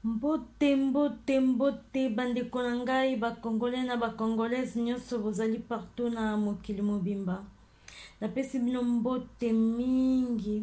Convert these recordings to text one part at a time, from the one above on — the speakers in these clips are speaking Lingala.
Mbote mbote mbote bandeko na ngai ba congolais na ba congolaise nyonso bozali partout na mokili mobimba. Napesi bino mbote mingi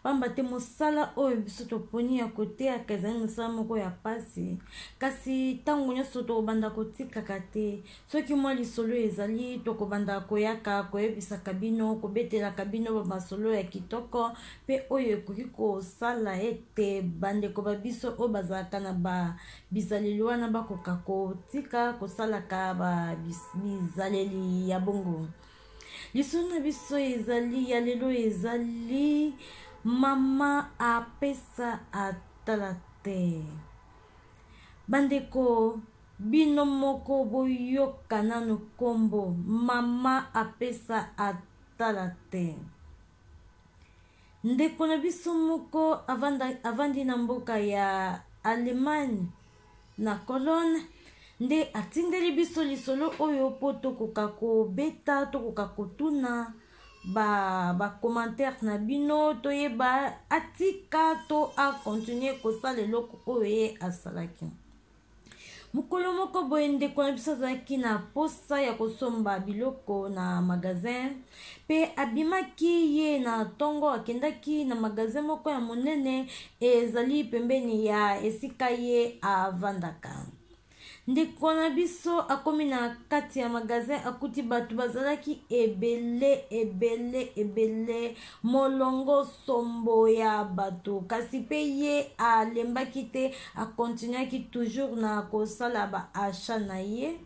pamba te mosala oyo biso toponi ya koteyaka ezali mosala moko ya mpasi, kasi ntango nyonso tokobanda kotikaka te. Soki mwa lisolo ezali, tokobanda koyaka koyebisaka bino, kobetelaka bino bamasolo ya kitoko mpe oyo ekoki kosala ete bandeko ba biso oyo bazalaka na ba bizaleli wana bakoka kotika kosalaka ba bizaleli ya bongo. Lisolo na biso ezali ya lelo ezali mama apesa atala te. Bandeko bino moko boyoka nanu kombo mama apesa atala te. Ndeko na biso moko avanda, avandi na mboka ya Allemagne na Cologne nde atindeli biso lisolo oyo mpo tokoka kobeta, tokoka kotuna ba ba commentaire na bino toyeba atika to a continuer kosala eloko oyo ye asalaki. Mokolo moko boye ndeko na biso azalaki na posa ya kosomba biloko na magasin mpe abimaki ye na ntongo akendaki na magasin moko ya monene ezali pembeni ya esika ye avandaka. Ndeko na biso akomi na kati ya magasin akuti bato bazalaki ebele ebele ebele molongo sombo ya bato kasi mpe ye alembaki te akontinuaki toujours na kosala ba achat na ye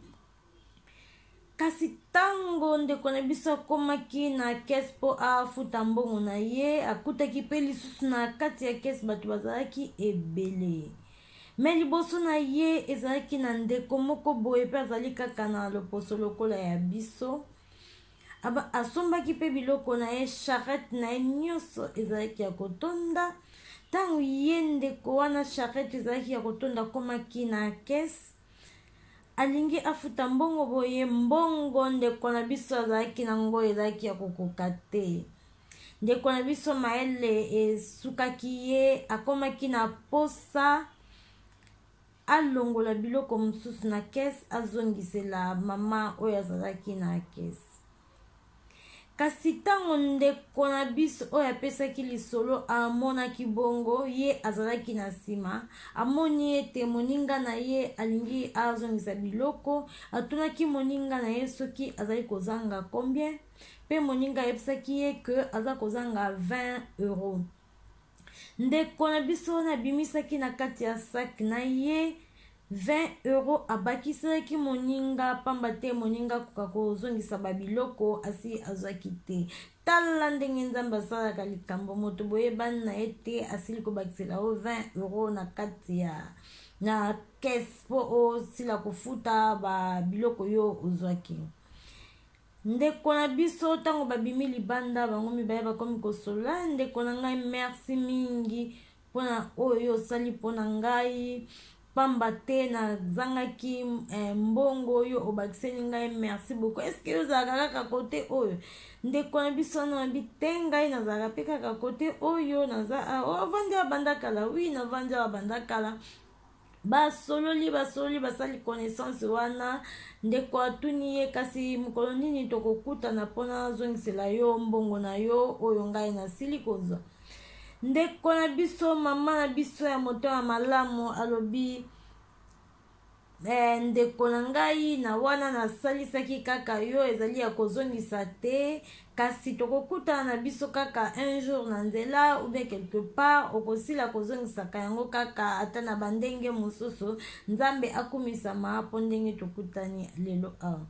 kasi ntango ndeko na biso akomaki na kese mpo afuta mbongo na ye akutaki mpe lisusu na kati ya kese bato bazalaki ebele me liboso na ye ezalaki na ndeko moko boye mpe azali kaka na loposo lokola ya biso asombaki mpe biloko na ye charrette na ye nyonso ezalaki ya kotonda ntango ye ndeko wana charrette ezalaki ya kotonda akomaki na kese alingi afuta mbongo boye mbongo ndeko na biso azalaki na ngo ezalaki ya kokoka te ndeko na biso mayele esukaki ye akomaki na posa alongola biloko mosusu na kese azongisela mama oyo azalaki na kese kasi ntango ndeko na biso oyo apesaki lisolo amonaki bongo ye azalaki na nsima amoni ete moninga na ye alingi azongisa biloko atunaki moninga na ye soki azali kozanga combien mpe moninga ayebisaki ye ke aza kozanga 20 euro Ndeko na biso wana abimisaki na kati ya sac na ye 20 euro abakiselaki moninga pamba te moninga akoka kozongisa babiloko asi azwaki te. Tala ndenge Nzambe asalaka likambo, moto boyebani na ye te asili kobakisela yo 20 euro na kati ya na caisse mpo osila kofuta ba biloko yo ozwaki. Ndeko na biso ntango babimi libanda bango mibale bakomi kosolola ndeko na ngai merci mingi mpona oyo yo osali mpo na ngai pamba te nazangaki eh, mbongo oyo obakiseli ngai merci beaucoup eske yo ozalaka kaka kote oyo ndeko na biso wana nabi te ngai nazalaka mpe kaka kote oyo naza ah, ovandi awa banda kala wi navandi awa banda kala Basololi basololi basali connaissance wana ndeko atuni ye kasi mokolo nini tokokutana mpo nazongisela yo mbongo na yo oyo ngai nasili kozwa ndeko na biso mama na biso ya motema malamu alobi Eh, ndeko na ngai na wana nasalisaki kaka yo ezali ya kozongisa te kasi tokokutana na biso kaka un jour na nzela ou bien quelque part okosila kozongisaka yango kaka ata na bandenge mosusu nzambe akumisama mpo ndenge tokutani lelo awa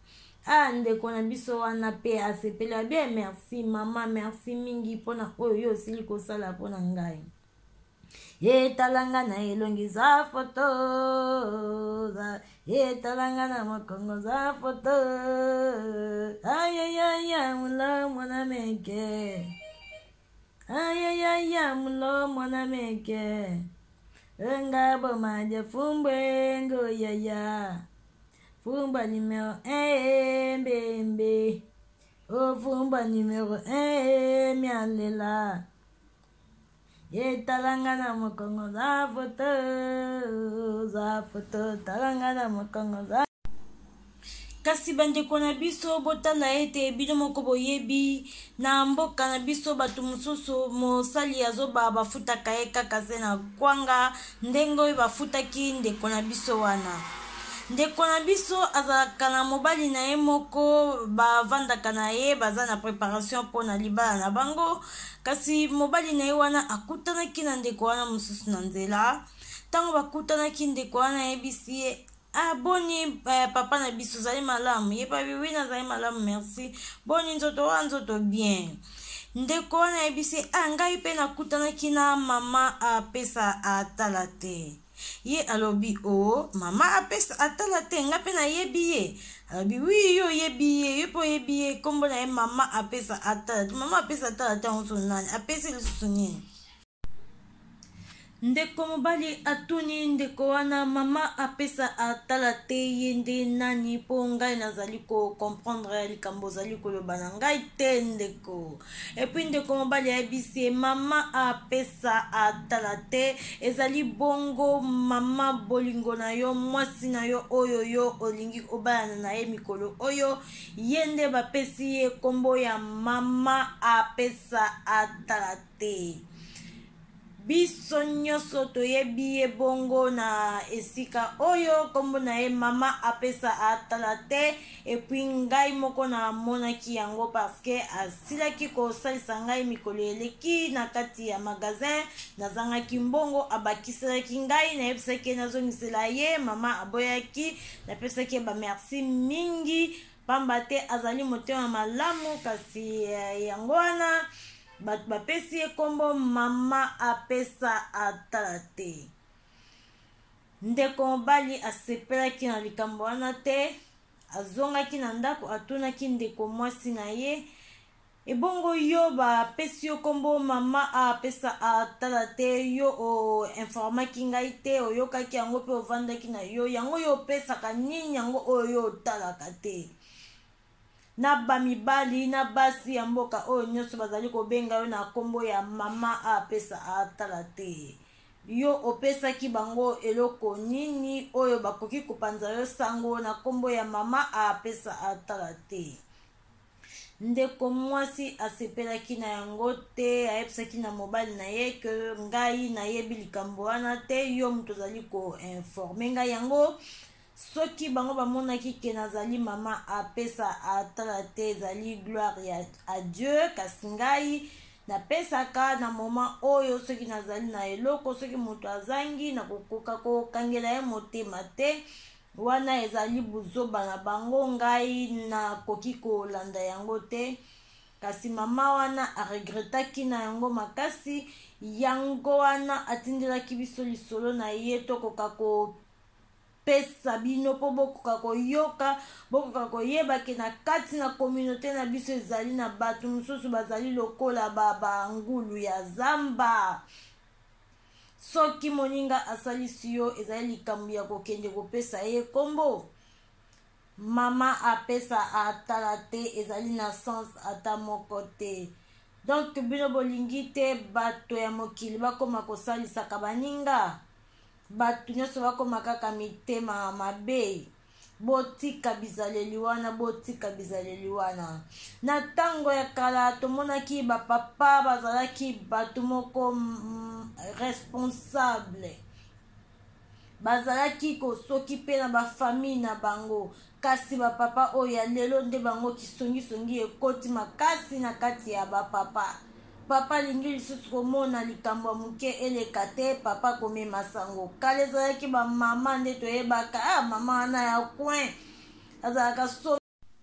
ah ndeko na biso wana mpe asepeli abie merci mama merci mingi mpona oyo yo osili kosala mpo na ngai etalanga na elongi za foto etalanga na mokongo za foto ayayaya mulo mwana meke ayayaya mulo mwana meke nga bomaje fumbwe ngoyaya fumbwa numero 1 mbembe ofumbwa numero 1 mialela. Ye tala nga na mokongo za foto, za foto, tala nga na mokongo za. Kasi bandeko na biso, botala ete bino moko boyebi na mboka na biso bato mosusu mosali ya zoba bafutaka ye kaka se na kwanga ndenge oyo bafutaki ndeko na biso wana. Ndeko na biso azalaka na mobali na ye moko, bavandaka na ye, baza na preparation mpo na libala na bango. Kasi mobali na ye wana akutanaki na ndeko wana mosusu na nzela. Ntango bakutanaki, ndeko wana ayebisi ye, Ah, boni eh, papa na biso ozali malamu? Ye pabi, wi, nazali malamu, merci. Boni nzoto wana? Nzoto bien. Ndeko wana ayebisi, ah, ngai mpe nakutanaki na mama apesa atala te. Ye alobi, o oh, mama apesa atala te, ngai mpe nayebi ye. Alobi, wi, yo oyebi ye, yo mpe oyebi ye, nkombo na ye mama apesa atala te. Mama apesa atala te yango so nani? Apesi lisusu nini? Ndeko mobali atuni ndeko wana, mama apesa atala te ye nde nani? Mpo ngai nazali ko comprendre likambo ozali koloba na ngai te, ndeko. Epuis ndeko mobali ayebisi ye, mama apesa atala te ezali bongo mama bolingo na yo, mwasi na yo oyo yo olingi obalana na ye mikolo oyo, ye nde bapesi ye nkombo ya mama apesa atala te. Biso nyonso toyebi ye bongo na esika oyo nkombo na ye mama apesa atala te. Epuis ngai moko namonaki yango parceke asilaki kosalisa ngai mikolo eleki na kati ya magasin, nazangaki mbongo, abakiselaki ngai, nayebisaki ye nazongisela ye, mama aboyaki, napesaki ye bamerci mingi pamba te azali motema malamu. Kasi eh, yango wana bato bapesi ye nkombo mama apesa atala te. Ndeko mobali asepelaki na likambo wana te, azongaki na ndako, atunaki ndeko mwasi na ye, ebongo yo bapesi yo nkombo mama apesa atala te, yo oinformaki ngai te, oyokaki yango mpe ovandaki na yo, yango yo opesaka nini yango oyo yo otalaka te? Na bamibali na basi ya mboka oyo nyonso bazali kobenga yo na nkombo ya mama apesa atala te, yo opesaki bango eloko nini oyo bakoki kopanza yo sango na nkombo ya mama apesa atala te? Ndeko mwasi asepelaki na yango te, ayebisaki na mobali na ye ke ngai nayebi likambo wana te, yo moto ozali koinforme ngai yango. Soki bango bamonaki ke nazali mama apesa atala te, ezali gloire ya a Dieu. Kasi ngai napesaka na moment oyo soki nazali na eloko, soki moto azangi, nakokoka kokangela ye motema te. Wana ezali buzoba na bango, ngai nakoki kolanda yango te. Kasi mama wana aregretaki na yango makasi, yango wana atindelaki biso lisolo na ye tokoka ko pesa bino mpo bokoka koyoka, bokoka koyeba ke na kati na communauté na biso ezali na bato mosusu bazali lokola bangulu ya zamba. Soki moninga asalisi yo, ezali likambo ya kokende kopesa ye nkombo mama apesa atala te, ezali na sens ata moko te. Donc bino bolingi te bato ya mokili bakoma kosalisaka baninga, bato nyonso bakoma kaka mitema mabe. Botika bizaleli wana, botika bizaleli wana. Na ntango ya kala tomonaki bapapa bazalaki bato moko responsable, bazalaki kosoki mpe na bafamille na bango. Kasi bapapa oyo ya lelo nde bango kisongisongi ekoti makasi na kati ya bapapa. Papa alingi lisusu komona likambo ya moke eleka te, papa komema sango. Kala ezalaki bamama nde toyebaka, ah, mama wana ya coin azalaka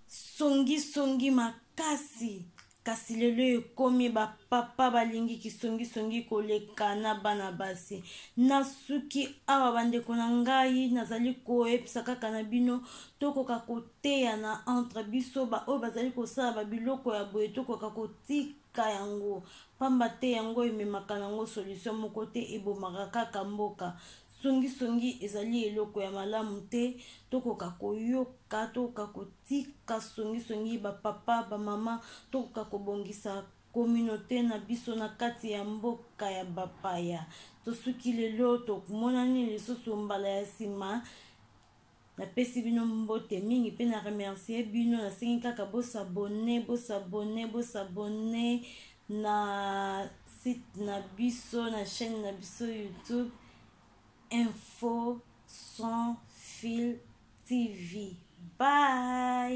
songisongi makasi. Kasi lelo ekomi bapapa balingi kisongisongi koleka na bana basi. Nasuki awa bandeko na ngai, nazali koyebisa kaka na bino tokoka koteyana entre biso baoyo bazali kosala babiloko ya boye, tokoka kotika yango pamba te yango ememaka nango solution moko te, ebomaka kaka mboka. Songisongi ezali eloko ya malamu te, tokoka koyoka, tokoka kotika songisongi, bapapa bamama, tokoka kobongisa. communauté na biso na kati ya mboka ya bapaya. Tosuki lelo, tomonani lisusu mbala ya nsima. Napesi bino mbote mingi mpe na remercier bino. Nasengi kaka bosabone, bosabone, bosabone na site na biso, na chaîne na biso YouTube Info sans fil TV. Bye.